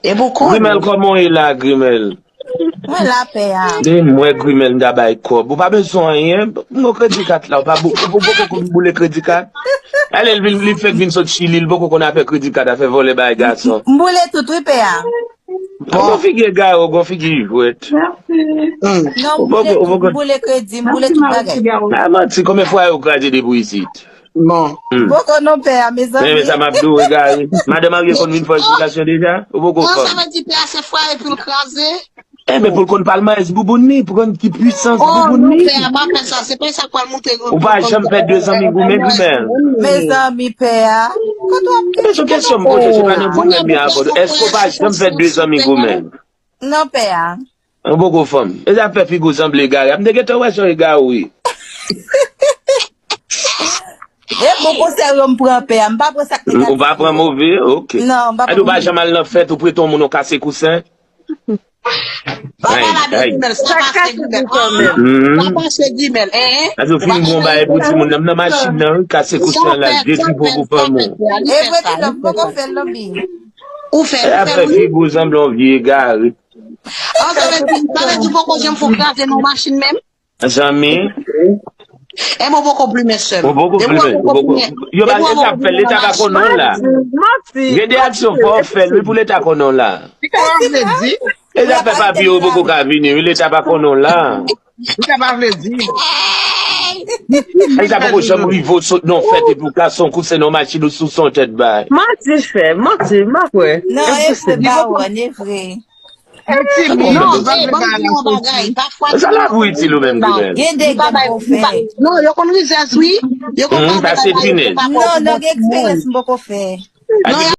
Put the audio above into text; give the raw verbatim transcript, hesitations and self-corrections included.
E pou konnen. Grimèl, kòman w ye la, Grimèl? Mwen la, pè a. Depi m wè Grimèl, m ta bay kòb. Ou pa bezwen anyen. M gon kredi kat la. Ou pa bou- ou poko konn boule kredi kat. Ale, li, li fèk vin sot Chili, li poko konn afè kredi kat, afè vòlè bay gason. M boule tout, wi, pè a. Ou gon figi egare, ou gon figi jwèt. Non, Ou poko- ou poko- m boule kredi, m boule tout bagay. A manti, konbyen fwaye ou kraze depi isit? Bon. Hmm. Poko non, pè a, Men men sa mezanmi. m ap di w, egare. Madanm Marie konn vin fè eksplikasyon deja? Ou poko Oh, fè? Sa vle di pè a se fwaye pou l kraze? E men pou l konn palmarès bouboun li, pou konn ki pwisans Oh, bouboun non, li. Pè a pa fè sa. Se pa sa k pral montre. Ou pa janm fè de zanmi goumen, Grimèl. Mezanmi, pè a. Kote w ap Men se yon kesyon m poze, se pa nan goumen m ye avè w. Èske ou pa janm fè de zanmi goumen? Non, pè a. Ou poko fanm. E sa fè figi w sanble egare. M te gentan wè se yon egare ou ye. E bon konsèy yo m pran, pè a. M pa pran sa k negatif. Ou pa pran move, ok. Non, m pa Adi ou pa pran. Janm al nan fèt, ou prete yon moun yon kase kousen. Papa la de Grimèl, sa pase Grimèl. Mhm. Sa pase Grimèl, hein? Adi ou fin bon bagay pou timoun nan, m nan machin nan, wi, kase kousen la, Jezi poko fanm ou. E vre, ti lòm, poko fè l non, bi. Ou fè, E ou a fè, fè wi. Figi w sanble yon vye egare. An, sa vle di, sa vle di, poko janm fè w kraze nan machin menm? Zanmi. E mwen poko plimen sèm. Ou poko plimen. Ou poko. Yo pa, e sa fè, Leta pa konnen w la. Gen de aksyon fò w fè l, wi, pou Leta konnen w la. Sa vle di. E sa fè papi yo poko ka vini, wi, Leta pa konnen w la. Sa pa vle di. E sa poko janm rive w sot nan fèt epi w kase yon kousen nan machin ou sou son tèt bay. Manti fè, manti, m pa kwè. Non, e vre, Baron, e vre. Ti moun, Non, ban eh, m ban m bagay di la yon soti. Bagay. Pafwa, Sa la pou itil ou menm, Grimèl? Gen de grann pou fè. Non, yo konn rizèz, wi. Yo konn Mhm, pase pine. Non, non, gen eksperyans m poko fè. Adi